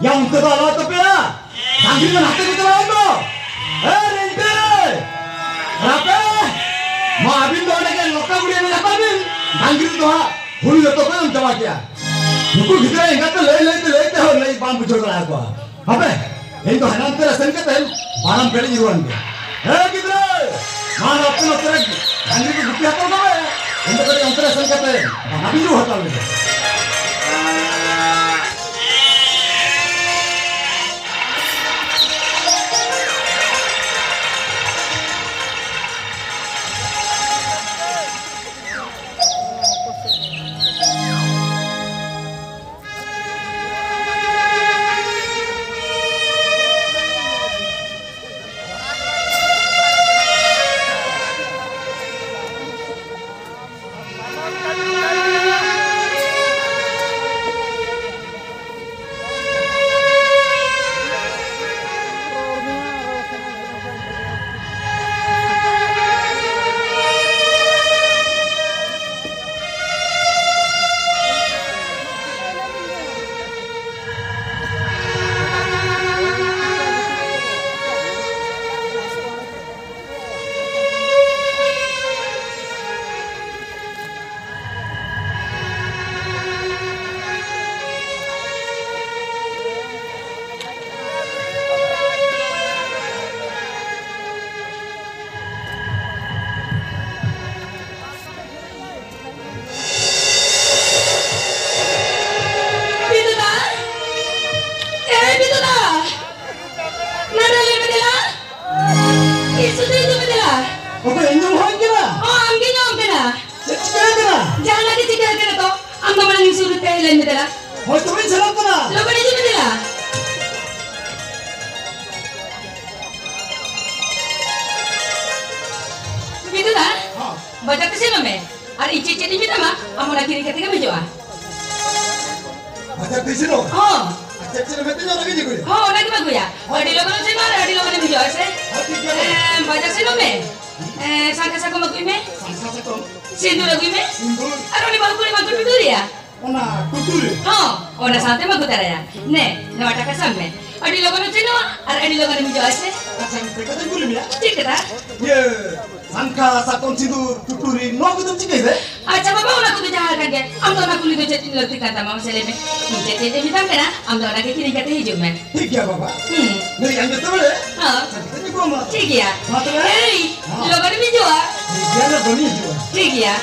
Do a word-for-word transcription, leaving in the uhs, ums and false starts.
ᱭᱟ, ᱚᱱᱛᱮ ᱫᱚ ᱟᱞᱚ ᱛᱟᱯᱮᱭᱟ᱾ ᱰᱟᱝᱨᱤ ᱫᱚ ᱱᱟᱛᱮ ᱠᱚ ᱪᱟᱞᱟᱣ ᱮᱱ ᱫᱚ᱾ ᱮ, ᱨᱮᱱᱴᱮ! ᱨᱟᱯᱮ! ᱢᱟ, ᱟᱹᱵᱤᱱ ᱫᱚ ᱚᱸᱰᱮ ᱜᱮ ᱞᱚᱴᱟ ᱜᱩᱲᱤᱭᱟᱹ ᱢᱮᱱᱟᱜ ᱛᱟᱵᱤᱱ᱾ ᱰᱟᱝᱨᱤ ᱫᱚ ᱦᱟᱸᱜ ᱦᱩᱲᱩ ᱡᱚᱛᱚ ᱠᱚ ᱡᱚᱢ ᱪᱟᱵᱟ ᱠᱮᱜᱼᱟ᱾ ᱱᱩᱠᱩ ᱜᱤᱫᱽᱨᱟᱹ ᱮᱸᱜᱟᱛ ᱛᱮ ᱞᱟᱹᱭ, ᱞᱟᱹᱭ ᱛᱮ, ᱞᱟᱹᱭ ᱛᱮ ᱦᱚᱸ ᱞᱟᱹᱭ ᱵᱟᱝ ᱵᱩᱡᱷᱟᱹᱣ ᱫᱟᱲᱮ ᱟᱠᱚᱣᱟ᱾ ᱦᱟᱯᱮ, ᱤᱧ ᱫᱚ ᱦᱟᱱᱟᱱᱛᱮ ᱨᱮ ᱥᱮᱱ ᱠᱟᱛᱮ ᱵᱟᱨᱟᱢ ᱯᱮᱨᱮᱡ ᱨᱩᱣᱟᱹᱲ ᱜᱮ᱾ ᱦᱮ ᱜᱤᱫᱽᱨᱟᱹ, ᱢᱟ ᱱᱚᱛᱮ ᱱᱚᱛᱮ ᱨᱮ ᱰᱟᱝᱨᱤ ᱠᱚ ᱜᱩᱯᱤ ᱦᱟᱛᱟᱲ ᱠᱟᱜ ᱢᱮ᱾ ᱤᱧ ᱫᱚ ᱠᱟᱹᱴᱤᱡ ᱚᱱᱛᱮ ᱨᱮ ᱥᱮᱱ ᱠᱟᱛᱮ ᱵᱟᱨᱟᱢ ᱤᱧ ᱨᱩ ᱦᱟᱛᱟᱲ ᱞᱮᱜᱮ᱾ ᱵᱤᱫᱩ ᱫᱟ, ᱮ ᱵᱤᱫᱩ ᱫᱟ, ᱱᱚᱰᱮ ᱞᱟᱹᱭ ᱢᱮ ᱫᱮᱞᱟ᱾ ᱤᱧ ᱥᱩᱫᱷᱩ ᱦᱤᱡᱩᱜ ᱢᱮ ᱫᱮᱞᱟ᱾ ᱚᱠᱚᱭ, ᱤᱧ ᱫᱚᱢ ᱦᱚᱦᱚᱧ ᱠᱟᱱᱟ? ᱦᱚᱸ, ᱟᱢ ᱜᱤᱧ ᱦᱚᱦᱚ ᱠᱟᱱᱟ᱾ ᱪᱮᱫ ᱪᱤᱠᱟᱹ ᱠᱟᱱᱟ? ᱡᱟᱦᱟᱱᱟᱜ ᱜᱮ ᱪᱤᱠᱟᱹ ᱠᱟᱱᱟ ᱛᱚ, ᱟᱢ ᱫᱚ ᱢᱟᱲᱟᱝ ᱤᱧ ᱥᱩᱨ ᱨᱮ ᱛᱟᱦᱮᱸ ᱞᱮᱱ ᱢᱮ ᱫᱮᱞᱟ᱾ ᱦᱳᱭ, ᱛᱚᱵᱮᱧ ᱥᱮᱱᱚᱜ ᱠᱟᱱᱟ᱾ ᱞᱚᱜᱚᱱ ᱦᱤᱡᱩᱜ ᱢᱮ ᱫᱮᱞᱟ᱾ ᱵᱤᱫᱩ ᱫᱟ, ᱦᱚᱸ᱾ ᱵᱟᱡᱟᱨ ᱛᱮ ᱥᱮᱱᱚᱜ ᱢᱮ᱾ ᱟᱨ ᱤᱧ ᱪᱮᱫ ᱪᱮᱫ ᱤᱧ ᱢᱮᱛᱟᱢᱟ, ᱟᱢ ᱚᱱᱟ ᱠᱤᱨᱤᱧ ᱠᱟᱛᱮ ᱜᱮᱢ ᱦᱤᱡᱩᱜᱼᱟ᱾ ᱵᱟᱡᱟᱨ ᱛᱮ ᱥᱮᱱᱚᱜ? ᱦᱚᱸ᱾ ᱟᱨ ᱪᱮᱫ ᱪᱮᱫ ᱮᱢ ᱢᱮᱛᱟᱹᱧᱟ, ᱚᱱᱟ ᱜᱮᱧ ᱟᱹᱜᱩᱭᱟ᱾ ᱦᱚᱸ, ᱚᱱᱟ ᱜᱮᱢ ᱟᱹᱜᱩᱭᱟ᱾ ᱟᱹᱰᱤ ᱞᱚᱜᱚᱱ ᱮᱢ ᱥᱮᱱᱚᱜᱼᱟ ᱟᱨ ᱟᱹᱰᱤ ᱞᱚᱜᱚᱱ ᱮᱢ ᱦᱤᱡᱩᱜᱼᱟ, ᱦᱮᱸ ᱥᱮ? ᱦᱚᱸ, ᱴᱷᱤᱠ ᱜᱮᱭᱟ᱾ ᱮᱸ, ᱵᱟᱡᱟᱨ ᱥᱮᱱᱚᱜ ᱢᱮ᱾ ᱮᱸ, ᱥᱟᱝᱠᱷᱟ ᱥᱟᱠᱚᱢ ᱟᱹᱜᱩᱭ ᱢᱮ᱾ ᱥᱟᱝᱠᱷᱟ ᱥᱟᱠᱚᱢ? ᱥᱤᱸᱫᱩᱨ ᱟᱹᱜᱩᱭ ᱢᱮ᱾ ᱥᱤᱸᱫᱩᱨ? ᱟᱨ ᱩᱱᱤ ᱵᱟᱹᱦᱩ ᱠᱩᱲᱤ ᱢᱟ ᱜᱩᱰᱩ ᱫᱩᱨᱤᱭᱟ᱾ ᱚᱱᱟ ᱴᱩᱴᱩᱨᱤ? ᱦᱚᱸ, ᱚᱱᱟ ᱥᱟᱶᱛᱮᱢ ᱟᱹᱜᱩ ᱛᱟᱨᱟᱭᱟ᱾ ᱱᱮ, ᱱᱚᱣᱟ ᱴᱟᱠᱟ ᱥᱟᱵ ᱢᱮ᱾ ᱟᱹᱰᱤ ᱞᱚᱜᱚᱱᱮᱢ ᱥᱮᱱᱚᱜᱼᱟ ᱟᱨ ᱟᱹᱰᱤ ᱞᱚᱜᱚᱱᱮᱢ ᱦᱤᱡᱩᱜᱼᱟ ᱥᱮ᱾ ᱟᱪᱪᱷᱟ, ᱢᱤᱫᱴᱮᱡ ᱠᱟᱛᱷᱟᱧ ᱠᱩᱞᱤ ᱢᱮᱭᱟ᱾ ᱪᱮᱫ ᱠᱟᱛᱷᱟ? ᱤᱭᱟᱹ, ᱥᱟᱝᱠᱷᱟ, ᱥᱟᱠᱚᱢ, ᱥᱤᱸᱫᱩᱨ, ᱴᱩᱴᱩᱨᱤ, ᱱᱚᱣᱟ ᱠᱚᱫᱚᱢ ᱪᱤᱠᱟᱹᱭ ᱫᱟ? ᱟᱪᱪᱷᱟ ᱵᱟᱵᱟ, ᱚᱱᱟ ᱠᱚᱫᱚ ᱡᱟᱦᱟᱸ ᱠᱟᱱ ᱜᱮ, ᱟᱢ ᱫᱚ ᱚᱱᱟ ᱠᱩᱞᱤ ᱫᱚ ᱪᱮᱫ ᱞᱟᱹᱠᱛᱤ ᱠᱟᱱ ᱛᱟᱢᱟ, ᱢᱟᱥᱮ ᱞᱟᱹᱭ ᱢᱮ? ᱤᱧ ᱪᱮᱫ ᱪᱮᱫ ᱤᱧ ᱢᱮᱛᱟᱢ ᱠᱟᱱᱟ, ᱟᱢ ᱫᱚ ᱚᱱᱟ ᱜᱮ ᱠᱤᱨᱤᱧ ᱠᱟᱛᱮ ᱦᱤᱡᱩᱜ ᱢᱮ᱾ ᱴᱷᱤᱠ ᱜᱮᱭᱟ ᱵᱟᱵᱟ᱾ ᱦᱩᱸ᱾ ᱞᱟᱹᱭ ᱟᱢ ᱡᱚᱛᱚ ᱵᱮᱲᱮ᱾ ᱦᱚᱸ᱾ ᱥᱟᱹᱝᱠᱷᱟᱹ ᱛᱮᱧ ᱟᱹᱜᱩ ᱟᱢᱟ᱾ ᱴᱷᱤᱠ ᱜᱮᱭᱟ᱾ ᱢᱟ ᱛᱚᱵᱮ᱾ ᱮᱭ, ᱦᱚᱸ᱾ ᱞᱚᱜᱚᱱ ᱮᱢ ᱦᱤᱡᱩᱜᱼᱟ᱾ ᱴᱷᱤᱠ ᱜᱮᱭᱟ, ᱞᱚᱜᱚᱱ ᱤᱧ ᱦᱤᱡᱩᱜᱼᱟ᱾ ᱴᱷᱤᱠ ᱜᱮᱭᱟ᱾